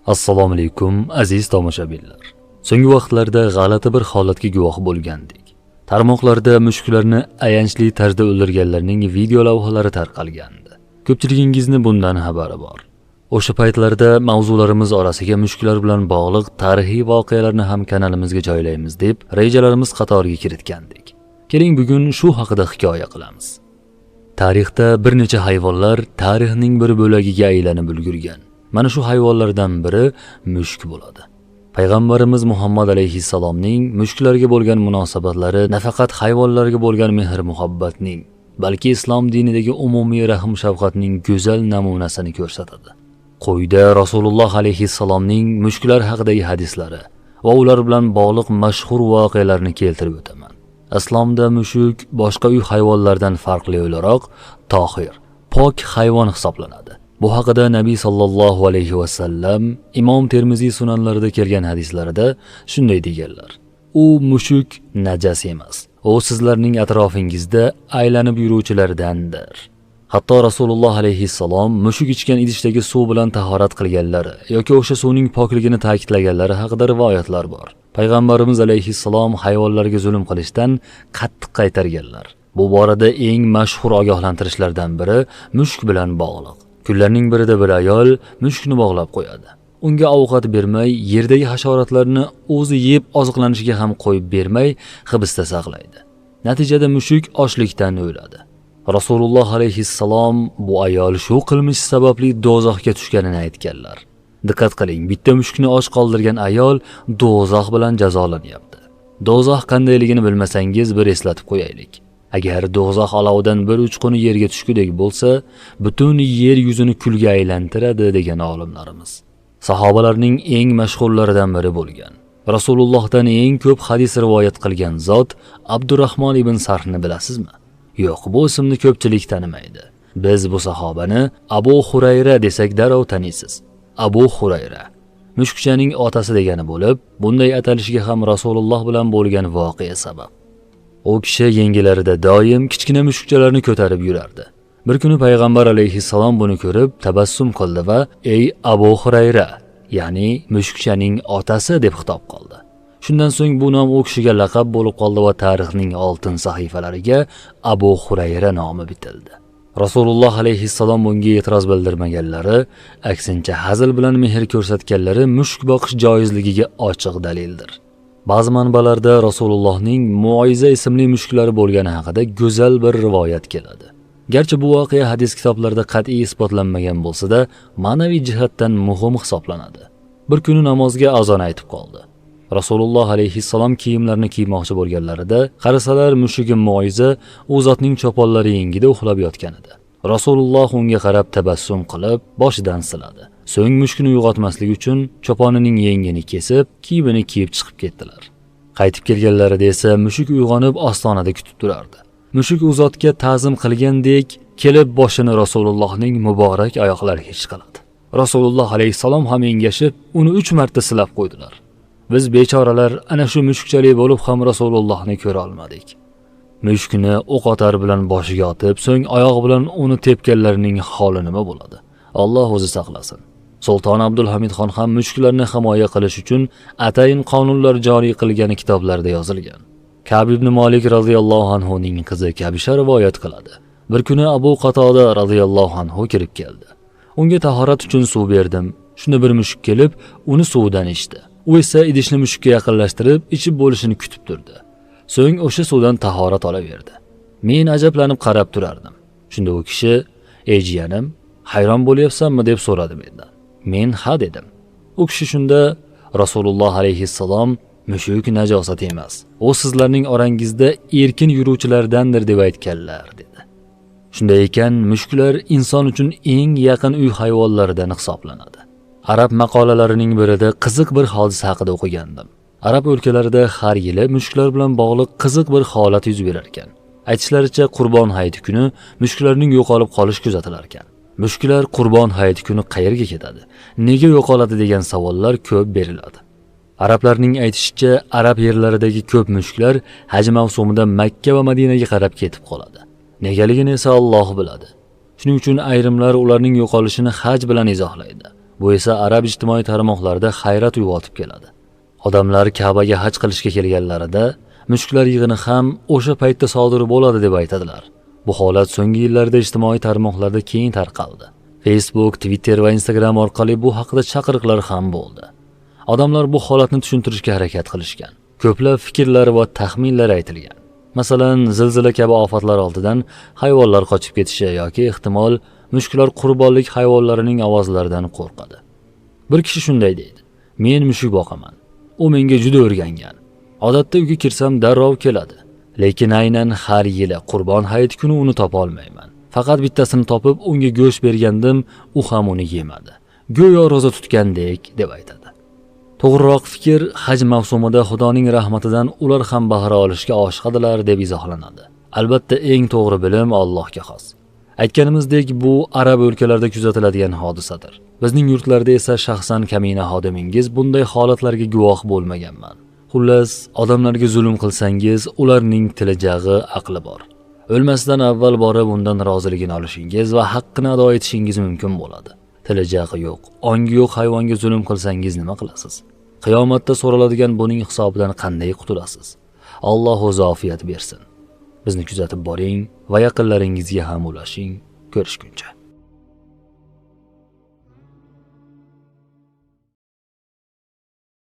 Assalomu alaykum aziz tomoshabinlar. So'nggi vaqtlarda g'alati bir holatga guvoh bo'lgandik. Tarmoqlarda mushuklarni ayanchli tarzda o'ldirganlarning video lavhalari tarqalgandi. Ko'pchiligingizni bundan xabari bor. O'sha paytlarda mavzularimiz orasiga mushuklar bilan bog'liq tarixiy voqealarni ham kanalimizga joylaymiz deb rejalarimiz qatoriga kiritgandik. Keling bugun shu haqida hikoya qilamiz. Tarixda bir necha hayvonlar tarixning bir bo'lagiga aylanib ulgurgan. Mana shu hayvonlardan biri mushuk bo'ladi. Payg'ambarimiz Muhammad alayhissalomning mushuklarga bo'lgan munosabatlari nafaqat hayvonlarga bo'lgan mehr-muhabbatning, balki islom dinidagi umumiy rahm-shafqatning go'zal namunasini ko'rsatadi. Quyida Rasululloh alayhissalomning mushuklar haqidagi hadislari va ular bilan bog'liq mashhur voqealarni keltirib o'taman. Islomda mushuk boshqa uy hayvonlaridan farqli o'laroq tohir, pok hayvon hisoblanadi. Bu haqida Nabiy sallallohu alayhi va sallam Imom Termiziy sunanlarida kelgan hadislarida shunday deganlar: U mushuk najas emas. U sizlarning atrofingizda aylanib yuruvchilardandir. Hatto Rasululloh alayhissalom mushuk ichgan idishdagi suv bilan tahorat qilganlari yoki o'sha suvning pokligini ta'kidlaganlari haqida rivoyatlar bor. Payg'ambarimiz alayhissalom hayvonlarga zulm qilishdan qattiq qaytarganlar. Bu borada eng mashhur ogohlantirishlardan biri mushuk bilan bog'liq. Kunlarning birida bir ayol mushukni bog'lab qo'yadi. Unga ovqat bermay, yerdagi hasharotlarni o'zi yeb oziqlanishiga ham qo'yib bermay, hibsda saqlaydi. Natijada mushuk ochlikdan o'ladi. Rasululloh alayhissalom bu ayol shu qilmish sababli do'zaxga tushganini aytganlar. Diqqat qiling, bitta mushukni och qoldirgan ayol do'zax bilan jazolanyapti. Do'zax qandayligini bilmasangiz bir eslatib qo'yaylik. Agar do'zax olovidan bir uchquni yerga tushgudek bo'lsa, butun yer yuzini kulga aylantiradi degan olimlarimiz. Sahobalarning eng mashhurlaridan biri bo'lgan, Rasulullohdan eng ko'p hadis rivoyat qilgan zot Abdurrahmon ibn Sarhni bilasizmi? Yo'q, bu ismni ko'pchilik tanimaydi. Biz bu sahobani Abu Hurayra desak darrov taniysiz. Abu Hurayra mushukchaning otasi degani bo'lib, bunday atalishiga ham Rasululloh bilan bo'lgan voqea sabab. U kishi yengilarida doim kichkina mushukchalarni ko'tarib yurardi. Bir kuni payg'ambar alayhissalom buni ko'rib tabassum qildi va "Ey Abu Hurayra", ya'ni mushukchaning otasi deb xitob qildi. Shundan so'ng bu nom u kishiga laqab bo'lib qoldi va tarixning oltin sahifalariga Abu Hurayra nomi bitildi. Rasululloh alayhissalom bunga e'tiroz bildirmaganlari, aksincha hazil bilan mehr ko'rsatganlari mushuk boqish joizligiga ochiq dalildir. Ba'zi manbalarda Rasulullohning Muoiza ismli mushuklari bo'lgani haqida go'zal bir rivoyat keladi. Garchi bu voqea hadis kitoblarida qat'iy isbotlanmagan bo'lsa-da, ma'naviy jihatdan muhim hisoblanadi. Bir kuni namozga azon aytib qoldi. Rasululloh alayhissalom kiyimlarini kiymoqchi bo'lganlarida, qarasalar mushugi Muoiza u zotning choponlari yengida uxlab yotgan edi. Rasululloh unga qarab tabassum qilib, boshidan siladi. So'ng mushukni uyg'otmaslik uchun choponining yengini kesib, kiyimini kiyib chiqib ketdilar. Qaytib kelganlarida esa mushuk uyg'onib ostonada kutib turardi. Mushuk u zotga ta'zim qilgandek kelib boshini Rasulullohning muborak oyoqlariga chiqaradi. Rasululloh alayhissalom ham engashib, uni 3 marta silab qo'ydilar. Biz bechoralar ana shu mushukchalik bo'lib ham Rasulullohni ko'ra olmadik. Mushukni o'q otar bilan boshiga otib, so'ng oyog'i bilan uni tepganlarning holi nima bo'ladi? Alloh o'zi saqlasin. Sulton Abdulhamid xon ham mushuklarni himoya qilish uchun atayin qonunlar joriy qilgani kitoblarda yozilgan. Ka'b ibn Malik radhiyallohu anhu ning qizi Kabisha rivoyat qiladi. Bir kuni Abu Qatoda radhiyallohu anhu kirib keldi. Unga tahorat uchun suv berdim. Shunda bir mushuk kelib, uni suvdan ichdi. U esa idishni mushukka yaqinlashtirib, ichib bo'lishini kutib turdi. So'ng o'sha suvdan tahorat olaverdi. Men ajablanib qarab turardim. Shunda u kishi: "Ey jiyanim, hayron bo'lyapsanmi?" deb so'radi mendan. Men ha dedim. U kishi shunda: Rasululloh alayhissalom mushuk najosat emas, u sizlarning orangizda erkin yuruvchilardandir deb aytganlar dedi. Shunday ekan, mushuklar inson uchun eng yaqin uy hayvonlaridan hisoblanadi. Arab maqolalarining birida qiziq bir hodisa haqida o'qigandim. Arab o'lkalarida har yili mushuklar bilan bog'liq qiziq bir holat yuz berar ekan. Aytishlaricha, Qurbon hayiti kuni mushuklarning yo'qolib qolishi kuzatilar ekan. Mushuklar Qurbon hayiti kuni qayerga ketadi? Nega yo'qoladi degan savollar ko'p beriladi. Arablarning aytishicha, arab yerlaridagi ko'p mushuklar haj mavsumida Makka va Madinaga qarab ketib qoladi. Negaligini esa Alloh biladi. Shuning uchun ayrimlar ularning yo'qolishini haj bilan izohlaydi. Bu esa arab ijtimoiy tarmoqlarida hayrat uyg'otib keladi. Odamlar Ka'baga haj qilishga kelganlarida mushuklar yig'ini ham o'sha paytda sodir bo'ladi deb aytadilar. Bu holat so'nggi yillarda ijtimoiy tarmoqlarda keng tarqaldi. Facebook, Twitter va Instagram orqali bu haqida chaqiriqlar ham bo'ldi. Odamlar bu holatni tushuntirishga harakat qilishgan. Ko'plab fikrlar va taxminlar aytilgan. Masalan, zilzila kabi ofatlar oldidan hayvonlar qochib ketishi yoki ehtimol mushuklar qurbonlik hayvonlarining ovozlaridan qo'rqadi. Bir kishi shunday deydi: "Men mushuk boqaman. U menga juda o'rgangan. Odatda uyga kirsam darrov keladi. Lekin aynan har yili Qurbon hayit kuni uni topa olmayman. Faqat bittasini topib unga go'sht bergandim, u ham uni yemadi. Go'yo roza tutgandek", deb aytadi. To'g'riroq fikr haj mavsumida Xudoning rahmatidan ular ham bahra olishga oshiqadilar deb izohlanadi. Albatta eng to'g'ri bilim Allohga xos. Aytganimizdek, bu arab o'lkalarida kuzatiladigan hodisadir. Bizning yurtlarda esa shaxsan kamina xodimingiz bunday holatlarga guvoh bo'lmaganman. Xullas, odamlarga zulm qilsangiz, ularning tili jag'i, aqli bor. O'lmasdan avval borib undan roziligini olishingiz va haqqini ado etishingiz mumkin bo'ladi. Tili jag'i yo'q, ongi yo'q hayvonga zulm qilsangiz nima qilasiz? Qiyomatda so'raladigan buning hisobidan qanday qutulasiz? Alloh o'zi ofiyat bersin. Bizni kuzatib boring va yaqinlaringizga ham ulashing. Ko'rishguncha.